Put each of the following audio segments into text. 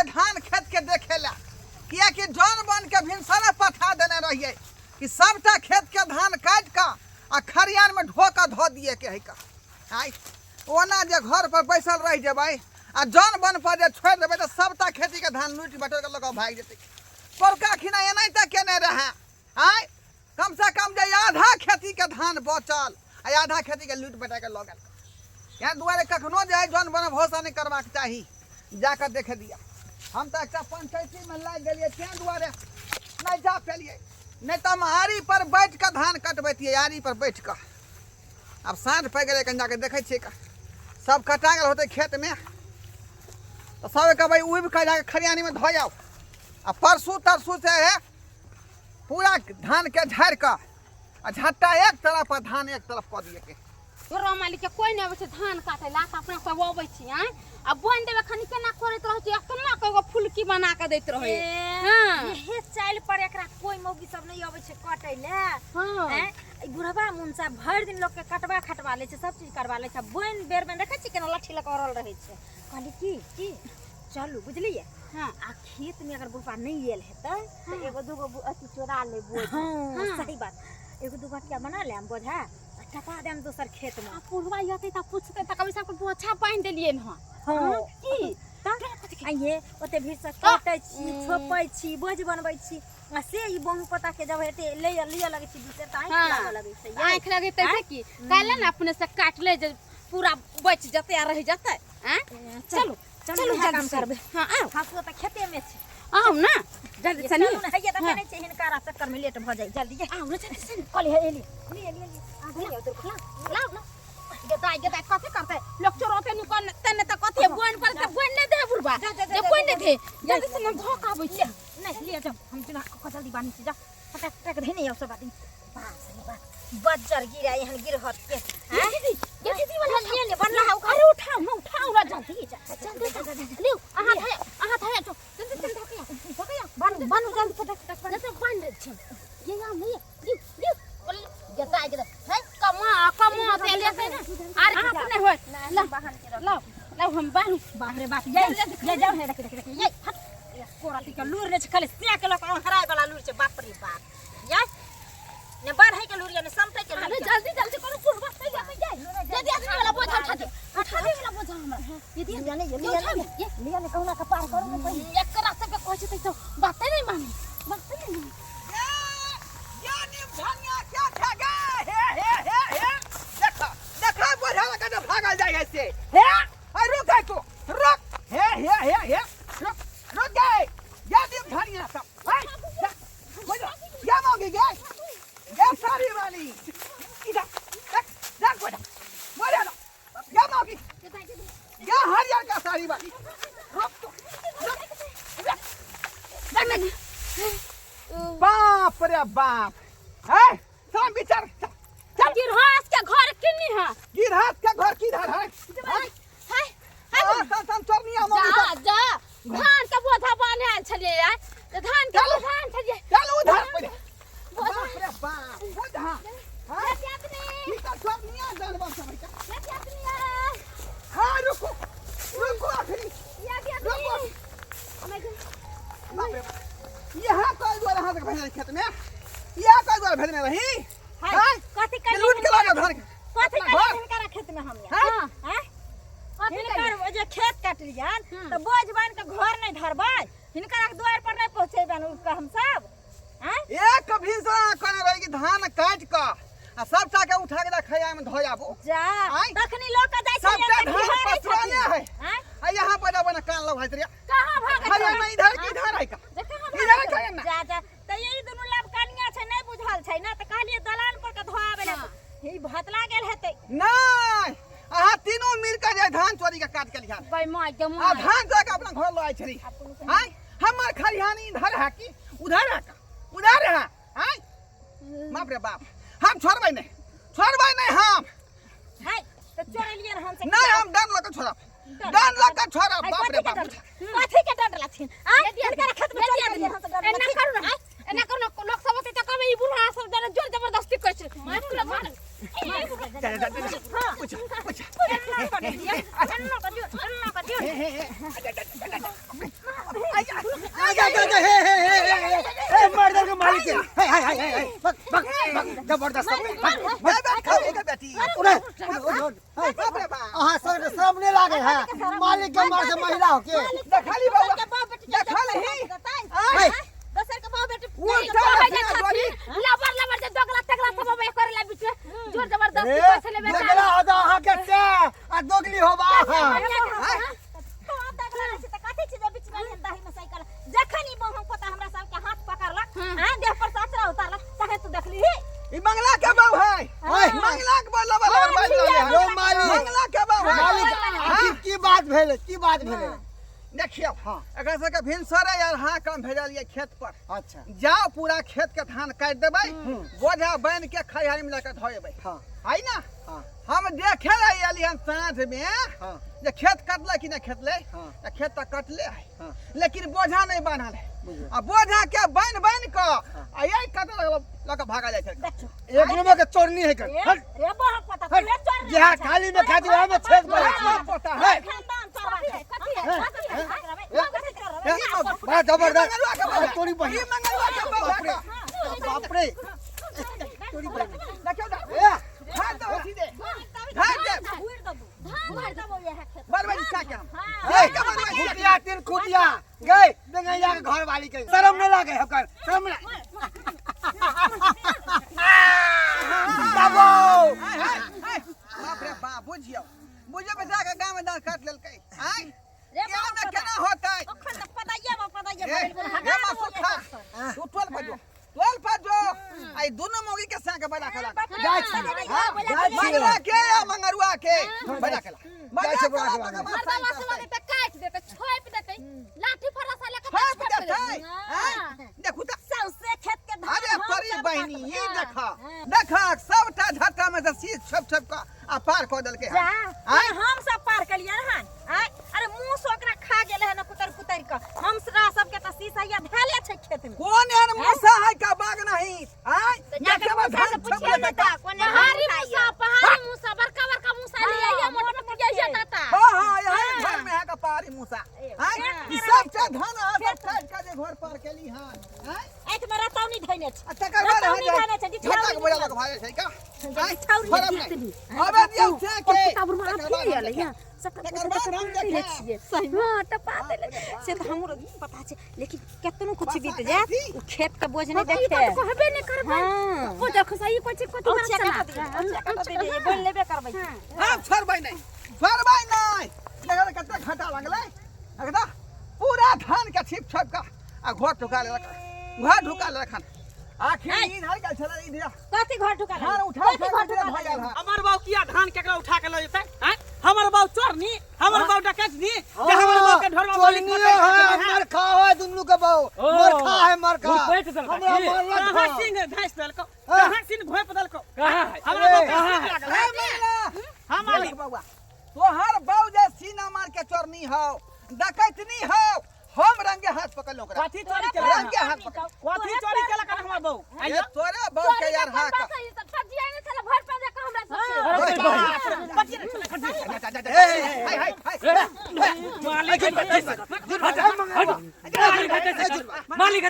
के धान खेत के देखे ला, कियाकि जन बन के भिनसरा पठा देने रहिए कि सबटा खेत के धान काटि कऽ आ खरियान में ढो कऽ धऽ दिए के है का। आइ ओना जे घर पर बैसल रहि जेबै आ जन बन पर जे छोड़ि देबै तऽ सबटा खेती के धान लूटि बटोरि कऽ लऽ कऽ भागि जेतै। पौरका खिना एनाहिते केने रहए। आइ कम से कम जे आधा खेती के धान बचल आ आधा खेती के लूटि बटा के लऽ गेल। एहि दुआरे कखनो जे है जन बन भरोसा नहि करबाक चाही, जाकऽ देखे दिअ। हम तऽ एकटा पंचायतीमे लागि गेलियै ताहि दुआरे नहि जा पेलियै, नहि तऽ हम आरी पर बैठ कऽ धान कटबैतियै, आरी पर बैठ कऽ। आब साँझ पड़ि गेलै, कनि जाकऽ देखै छियै सब कटा गेल होतै खेतमे तऽ सब कहबै उबि कऽ जाकऽ खरियानीमे धऽ जाउ आ परसू तरसू से है पूरा धानके झाड़ि कऽ आ झट्टा एक तरफ आ धान एक तरफ कऽ दिए के। तोरा मालिक के कोई नहीं आबै छै धान काटे ला, तऽ अपना सब अबै छी। आँय आ बोनि देबै खनी केना करैत रहै छै, एतना के एगो फुलकी बना के दैत रहै। हां इहे चाइल पर एकरा कोई मौगी सब नहीं अबै छै काटे ले। हां हैं ई बुढ़वा मुनसा भरि दिन लोग के कटवा खटवा लै छै, सब चीज करवा लै छै। बोनि बेर में देखै छी केना लाठी लऽ कऽ अड़ल रहै छै। कहली की की चलू बुझलियै। हां आ खेत में अगर बुढ़वा नहीं आयल हेतै तऽ एगो दूगो अथी चोरा ले बोझ। हां सही बात, एगो दूगो अथिया बना लेम बोझा आ टपा देम दोसर खेत में। आ बुढ़वा अतै तऽ पूछतै तऽ कभी सबके बोझा बान्हि देलियै हँ। हां की तऽ आइये ओते भीड़ से काटै छी, छोपै छी, बोझ बनबै छी आ से ई बहु पता के जब हेतै ले लिअ लगै छी बीचे तऽ आँखि लागऽ लगै छै। आँखि लगैतै से की काल्हि ने अपने से काटले जे पूरा बचि जेतै आ रहि जेतै। आँय चलू चलू चलू काम जल्दी करबै। हां आउ, हँसुआ तऽ खेते में छै। आउ ना जल्दी से। चलू ने, हैया देखै नहि छै हिनकारा चक्कर में लेट भऽ जाइ। जल्दी आउ ने जल्दी से। कहली हे एली लिए लिए लिए आ धरि उतर लाउ ना गेदाय गेदाय कथी करतै लोक चोरौते नु कोन तने तऽ कथी बोन पर तऽ बोन नहि दे बुढ़बा जे बोन नहि दे। जल्दी से हम धोक आबै छी। नहीं लिए जाओ, हम बिना कऽ जल्दी बान्हि छी। जा फटाक फटाक धैने आउ सब आदमी। बाप रे बाप, बज्जर गिरा एहन गिरहत के। ये दीदी, ये दीदी वाला लिए ले बनला हौ। अरे उठाओ ना, उठाओ ना जल्दी जल्दी जल्दी लिउ। अहाँ धरे, अहाँ धरे जो जल्दी जल्दी धोकिया धोकिया बान्हू बान्हू जल्दी फटाक फटाक बान्हू। जल्दी बान्हि दै छी। ये यहाँ नहीं लिउ लिउ गेदाय गेदाय है कमा कमा तेल से ना आर अहाँ से नहीं होय। ला ला ला हम बान्हू। बाप रे बाप, ये ये जाओ हे रख रख रख ये हट। ये कोरा के लूर ने छै, खाली से के लक हराय वाला लूर छै। बाप रे बाप, ये ने बढ़ै के लूर ने समटै के लूर। अरे जल्दी जल्दी करू, बुढ़वा चलि जेतै। जाय यदि आदमी वाला बोझा उठा दे, उठा दे वाला बोझा हमरा। यदि लिया ने, ये लिया उठा ने, ये लिया ने, कहुना के पार करू ने पहिले। एकरा सबके कहै छै तऽ बाते नहि माने, बाते नहि माने। ये निमधनिया क्या ठगा हे हे हे हे, देखा देखा बोझा लगा जो भागल जाय है से हे। अरे रुक गए तू, रुक। हे हे हे हे, रुक रुक गए। ये निमधनिया सब हे बोझा क्या मांगे गए ये सारी वाली इधर देख देख बोझा बोझा ना क्या मांगी ये हरियर का साड़ी वाली। रुक तू, रुक रुक देख देख। बाप रे बाप, है सब विचार चल। गिरहस के घर किन्नी है? गिरहस के घर किधर है? हाय हाय हां सन चोरनिया मम्मी जा जा धान के बोझा बान्हे आयल छलियै यार, धान के चलू। बोझा आयल छलियै। चल उधर पहिले। बाप रे बाप, बोझा हां आदमी ई त चोरनिया जानवर सब है। आदमी हां रुको रुको आखिरी रुको। बाप रे बाप, यहाँ कोई द्वारा हाथ भेजने खेत में, यहाँ कोई द्वारा भेजने रही। हाय कथी के लूट के लागे धान के। कथी अपना घर। करी हिनकरा खेत में हम हैं? हैं कथी हिनकर जे खेत काटलियन तऽ बोझ बान्हि के घर नहीं धरबै, हिनकरा के दुआर पर नहीं पहुंचेबन उठ के हम सब। हैं एक भिनसरा कहने रही कि धान काटि कऽ आ सबटा के उठा के खैया में धऽ आबू। जा आँय? तखनी लऽ के जाइ सबटा छलियन तऽ धान बिहारै पसराने छथिन। है। आँय? आ यहाँ पर जाबे ना कान लगैत रहिया। कहाँ भागैत खैया रही? में इधर की इधर है का? जे कहाँ इधर भागैत है रही? ना? जा जा तऽ यही दुनू लबकनिया छै, नहीं बुझल छै ना तऽ कहलियै दलान पर के धोआबै लए। ई भतला गेल हेतै। नहीं, अहाँ तीनों मिल के जे धान चोरी के काट के लिया। गै माय गे आ my. धान चोरी के अपना घर लऽ आइ छली। आँय हमर खरिहानी इधर है कि उधर है का? उधर है। आँय बाप रे बाप, हम छोड़बै नहीं, छोड़बै नहीं हम। हाय तऽ चोरेलियै हम से। नहीं, हम डर लऽ के छोड़ब, डर लऽ के छोड़ब। बाप रे बाप, कथी के डर लथिन? आँय हिनकर खेत में चोरी केलियै हम से डर एना लथिन। करू ना, एना करू ना, लोक सब होतै तऽ कहबै ई बुढ़ा सब जेना जोर जबरदस्ती करै छै। मार मार। जा जा जा जा, पूछ पूछ। एना कऽ दियौ, एना कऽ दियौ, एना कऽ दियौ। हे हे हे, जा जा जा जा। आजा आजा आजा हे हे हे हे हे हे मर्दर के मालिक के हे हे हे हे भग भग भग जबरदस्त भग भग बैठ खाओ के बेटी उड़े उड़े उड़े बाप रे बाप अहाँ सब शर्म नहीं लागे है मालिक के मार से महिला हो के देखली बाबा देखली हे दोसर के बाप बेटी उल्टा तो है रखी जे ना गोली छथिन लबर लबर जे दोगला तगला सब अब करे ला बीच में जोर जबरदस्ती रे पैसे लेबे दोगला हो तो अहाँ के ते आ दोगली हो बा अहाँ तो दगला रहै छै तऽ कथी छै जे बीच में एहन दही में साइकिल जखन ई बहु पोता हमरा सबके हाथ पकड़लक हां देह पर से अचरा उतारलक तखन तू देखली ई मंगला के बाऊ है है। मंगला के बाऊ लबर लबर बाजि रहलै हन। यो मालिक मंगला के बाऊ है मालिक आखिर की बात भेलै की बात भेलै देखियौ हाँ। एकरा सबके भिनसरे यार हाँ कम भेजलियै खेत पर अच्छा जाओ पूरा खेत के धान काटि देबै बोझा बान्हि के खरिहारी में लऽ के धो एबै हाँ है ना हाँ हम देखे रही एलियै हन साँझ में हाँ जे खेत कटलै कि नहि खेतलै हाँ। तऽ खेत तऽ कटले है हाँ। लेकिन बोझा नहि बान्हल है बुझलियै। आ बोझा के बान्हि बान्हि कऽ आ यही कतऽ लऽ कऽ भागल जाइ छै एक नंबर के चोरनी है कर रे रे बहु पोता तू ले चोर जहाँ खाली में खाती वहाँ में छेद पड़े हाँ, पोता है खानदान चोरवा है कथी है कथी है कथी है बड़ा जबरदस्त मंगलुआ के अरे तोरी ई बहिन मंगलुआ के बाऊ बाप रे है बाप रे तोरी बहिन देखियौ ना ए धार दो सीधे धार दे घुर दबो घुर दबो यह खेत बार बार इच्छा के हम ए, के बार बार खुटिया तीन खुटिया गए बेंगैया के घर वाली के शर्म नहीं लागे होकर शर्म नहीं बाबू हाय हाय हाय बाप रे बाप बुझियौ बुझियौ बेटा के गाँव में दाँत काट लेलकै आय रे केना में केना होतै अखन तऽ पदाइया बा पदाइया ए, बिल्कुल रे मासू खा तू टोल पर जो टोल पर जो आई दुनू मौगी के संग बजा के ला जाइ छी जाइ छी मंगला के आ मंगरुआ के बजा के ला जाइ छी बजा बजा के के ला ला। तकर बाद मर्दवा सब आगे तऽ काटि देतै छोपि देतै लाठी फरसा लऽ कऽ छाप छोपि देतै आय देखू तऽ सौंसे खेत के धान अरे हम तोरी सब बहिनी काटबै। ई देख देख सबटा झट्टा में से सीध छप छप के आ पार कऽ देलकै जा हन आय हम सब पार कलियै हन आय अरे मुँह से ओकरा खा गेलै हन कुतर कुतर के हम सबके तऽ शीशा धैले छै खेत में कोन एहन मूसा है का बाग नहीं आय जाके देखबा मूसा से धान छप पुछियौ ने लेतै तऽ कोन एहन पहाड़ी मूसा मूसा यऽ। पहाड़ी मूसा बड़का बड़का मूसा ले आइए मोट मोट जाइए ताता हाँ हाँ यही घर में है का पहाड़ी मूसा आय ई सब टा धान आ सब काट के जे घर पार केली हन आय एहिठमा रतौनी धैने छै आ तकर बाद रतौनी है धैने छै झटक जिठौनी बोला लग भागे छै का आय जिठौनी फरम नहीं अबे दियौ से के तकर बाद हम देखेब। तकर बाद हम देखेब। हां टपा देले से तऽ हमरो पता छै लेकिन केतनो कुछ बीत जायत ओ खेत के बोझ नहि ई देखते बात कहबे नहि करबै हाँ। ओ देखो सही कोइ चीज कोइ औचिया काटऽ दियै, औचिया काटऽ दियै, बोल लेबे करबै हम छोड़बै नहि छोड़बै नहि देखऽ तऽ कते घाटा लगलै एकदम पूरा धान के छिप छाप के आ घर ढुका लेलक घर ढुका लेलक हन आखिर इधर गेल छलै इधर कथी घर ढुका धान लेलक? उठा कथी उठा घर के ढुका भऽ गेल लेलक? हन हमर बाऊ किया धान केकरा उठा के लऽ जेतै आँय हमर बाऊ चोरनी हमर बाऊ डकैतनी जे हमर बाऊ के ढोरवा मालिक चोरनी है मरखा है दुनू के बाऊ ओ। मरखा है मरखा घुरपैठ देलका हमरा की? मरलक कहाँ हँ। सिंह धैस देलको हाँ। कहाँ सिंह घोप देलको कहाँ है हमरा बाऊ के ए, सिंह लागल हे है मैया हाँ मालिक देख बौआ तोहर बाऊ जे सीना मार के चोरनी हौ डकैतनी हौ हम रंगे हाथ पकड़ लो ओकरा कथी चोरी केलक रंगे हाथ पकड़ कथी चोरी केलक हन हमर बाऊ ए तोरे बाऊ के यार हाथ हाय हाय हाय मालिक मालिक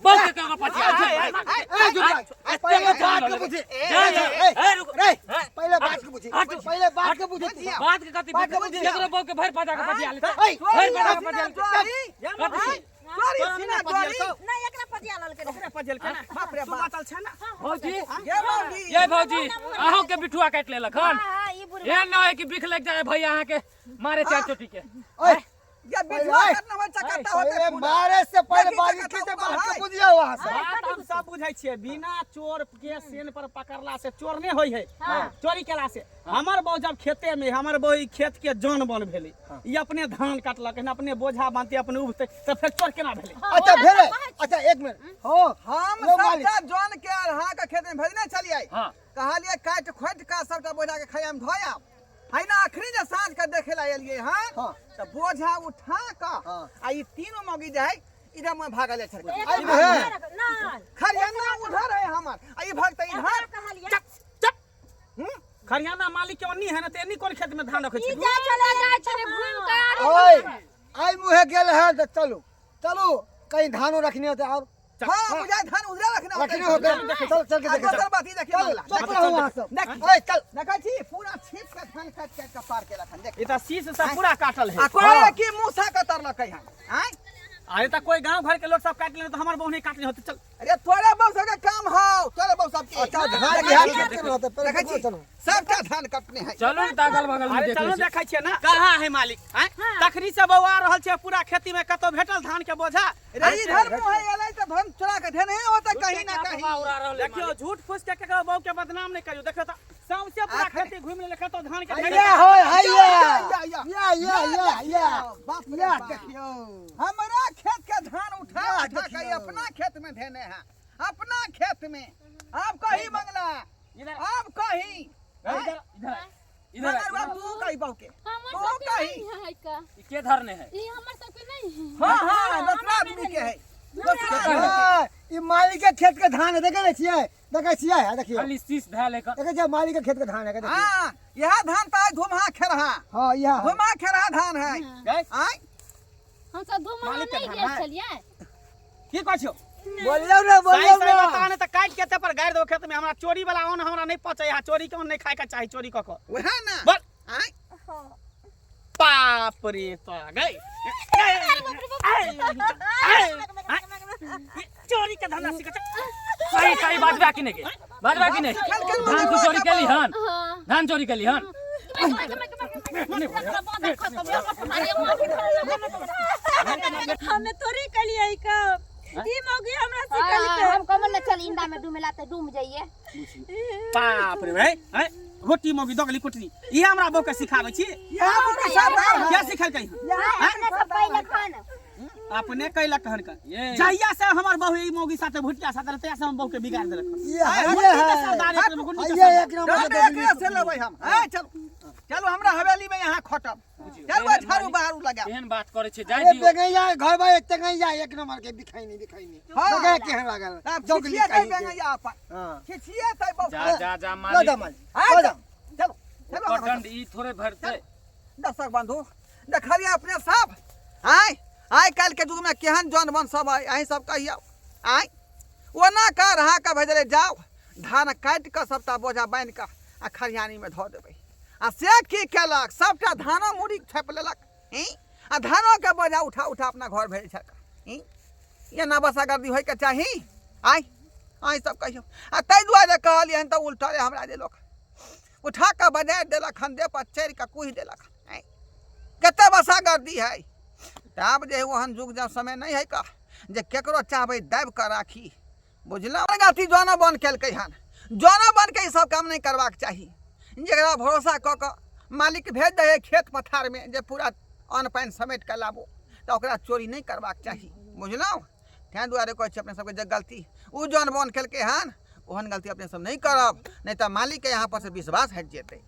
बहुत के कहाँ पची ए, जुटाई। पहले बात के बुझी ए, ए, रे, पहले बात के बुझी पहले बात के बुझी बात के कथी बात के बुझी। केकरो बहू के भरि पजा के पची आले ए, भरि पजा के पची आले चोरी चोरी सीना चोरी नहि एकरा पजिया ललकै रहै। ओकरा पजेलकै ना बाप रे तू बाप। बचल छै ना भौजी ये बाबी ये भौजी अहूँ के बिठुआ काटि लेलक हन हाँ, हाँ, ई बुढ़ एहन न है कि बिख लग जाए भैया अहाँ के मारे चार चोटी के ओए, ये बिठुआ करना हो चकता होते पहले पूरा। मारे से पहले देखी बारीकी चकता से ऊपर बात है। के बुझिया वहाँ से बात हम सब बुझै छियै बिना चोर के सेन पर पकड़ला से चोर नहि होइ है चोरी केला से हमर बहू जब खेते में हमर बहू ई खेत के जन बन भेलै ई अपने धान काटलक हन अपने बोझा बांधते अपने उगते तऽ फेर चोर केना भेलै अच्छा भेलै अच्छा एक मिनट हाँ हम लो मालिक। सबटा जन के अरहा के खेत में भेजने छलियै हाँ। कहलियै काटि खोटि के सबटा बोझा के खैया में धोया है ना अखनी जे साँझ के देखे ला एलियै हन हाँ। तऽ बोझा उठा के हाँ। आ ई तीनों मौगी जे है इधर में भागल जाइ छलखिन एकरा आई बहे। नहि खरियाना उधर है हमर आ ई भगतै इधर एकरा कहलियै चुप चुप खरियाना मालिक के ओन्नी है ना तऽ एन्नी कोन खेत में धान रखै ई छै जाइ छलै जाइ छलै घुमि कऽ ओए आइ मुहे गेल है तऽ चलू चलू कहीं धानो रखने होते और हाँ बुझाय धान उधरे रखने होतै। रखने होते चल चल के आ देखे दोसर बात ई देखियौ चल मंगला चुप रहू अहाँ सब देख। ए चल देखै छी पूरा छीप के धान काटि काटि के पार केलक हन देख ई तऽ शीश से पूरा काटल है आ कोई की मूसा कतरलकै हन आँय अरे तऽ कोई गांव घर के लोग सब काटले तऽ हमर बहू नहीं काटले होते चल अरे तोरे बहू सबके काम हौ तोरे बहू सबके अच्छा धान बिहार के रहते पहिले देखै छी चलू सबटा धान कटने है चलू ने तऽ अगल बगल में अरे देख चलू लै छी। देखै छियै ना कहाँ है मालिक आँय तखनी से बौआ रहल छै पूरा खेती में कतौ भेटल धान के बोझा रे इधर मुँह एलै तऽ धान चोरा के धेने होतै कहीं ना कहीं उड़ा रहल है देखियौ मालिक। झूठ फूस के केकरो बहू के बदनाम नहीं करियौ देखियौ तऽ सौंसे पूरा खेती घुमि लेलक कतौ धान के हैया होय हैया या, या, या या या या बाप रे या बाप। देखियौ हमरा खेत के धान उठा या, उठा के देखियौ। अपना खेत में धेने है अपना खेत में आप कहीं मंगला इधर आप कहीं इधर इधर इधर मगर तू कहीं बहू के हमर तू सबके कहीं नहीं है का ई के धरने है ई हमर सबके नहीं है हाँ हाँ दूसरा आदमी के है दूसरा आदमी के। हाँ, ई मालिक के खेत के धान है देखे नै छियै देखै छियै आ देखियौ खाली शीश धैल है देखै छियै मालिक के खेत के धान है देखियौ हाँ यह धान तो है धुमहा खेरहा हां इहा है। धुमहा खेरहा धान है गए आय हम सब धूम मालिक के नहीं धान गेल है। छलियै की कहै छियौ बोलियौ ने सही बोलियौ सही ने बता नहीं तऽ काटि के पर गाड़ि दो खेत में हमरा चोरी वाला अन्न हमरा नहीं पचै है चोरी के अन्न नहीं खाए के चाही चोरी कऽ कऽ वह ना बोल आय बाप रे तो गई चोरी के धंधा सीख सही सही बात बा कि नहीं के बात बा कि नहीं धान तू चोरी केली हन हाँ धान चोरी केली हन हमें तोरी कलियै कब ई मौगी हमरा से हाँ, हम कमल न चल इंदा में डूमेला त डूब जाइए बाप रे भाई हैं रोटी मौगी दगली कुटनी इहे हमरा बहू के सिखाबै छी यह मुर्गी सब है क्या सिखेलकै हन अपने सब पहिले खान अपने कैलक हन का ये जहिया से हमर बहू ई मौगी साथे भुटिया साथे रहतै से हम बहू के बिगाड़ देलक हन। ये है गुड्डी ये के है सरदार एक नंबर, गुड्डी के ये सरदार। एक नंबर चलो एकरे से लेबै हम आय चलो चलो हमरा हवेली में यहाँ खटब चलो झाड़ू बहारू लगा एहन बात करै छै जाय अरे दियौ बेगैया घर में टेंगैया एक नंबर के बिखाइनी बिखाइनी हाँ। बेगैया केहन लागल तब जोगली छिछिए तै कहीं के बेंगैया अपन हां छिछिए तै बहू जा जा जा लऽ जा मालिक मालिक आय लऽ जा चलो चलो ओकर दंड ई थोड़े भरतै दर्शक बंधु देखलिए अपने सब आय आइ काल्हि के युग में केहन जन बन सब है अहीं सब कहियौ आय ओना कऽ रहा कऽ भेजले जाउ धान काटि कऽ सबटा बोझा बान्हि कऽ आ खरिहानी में धऽ देबै आ से की केलक सबटा धानो मुड़ी छापि लेलक ई आ धानोके बोझा उठा उठा अपना घर भेजै छलक ई एना बसागर्दी होइके चाही आय अहीं सब कहियौ आ ताहि दुआरे कहलियै हन तऽ उल्टले हमरा जे लोक उठा कऽ बजारि देलक हन देह पर चढ़ि कऽ कुहि देलक हन कते बसागर्दी है तऽ आब जे है ओहन युग जब समय नहि है का जे केकरो चाहबै दाबि कऽ राखी बुझलहुँ अथी जनो बन केलकै हन जनो बनके ई सब काम नहि करबाक चाही जकरा भरोसा कऽ कऽ मालिक भेज दै है खेत पथारमे जे पूरा अन्न पानि समेट कऽ लाबू तऽ ओकरा चोरी नहि करबाक चाही बुझलहुँ ताहि दुआरे कहै छी अपने सबके जे गलती ओ जन बन केलकै हन ओहन गलती अपने सब नहि करब नहि तऽ मालिकके यहाँ पर से विश्वास हटि जेतै।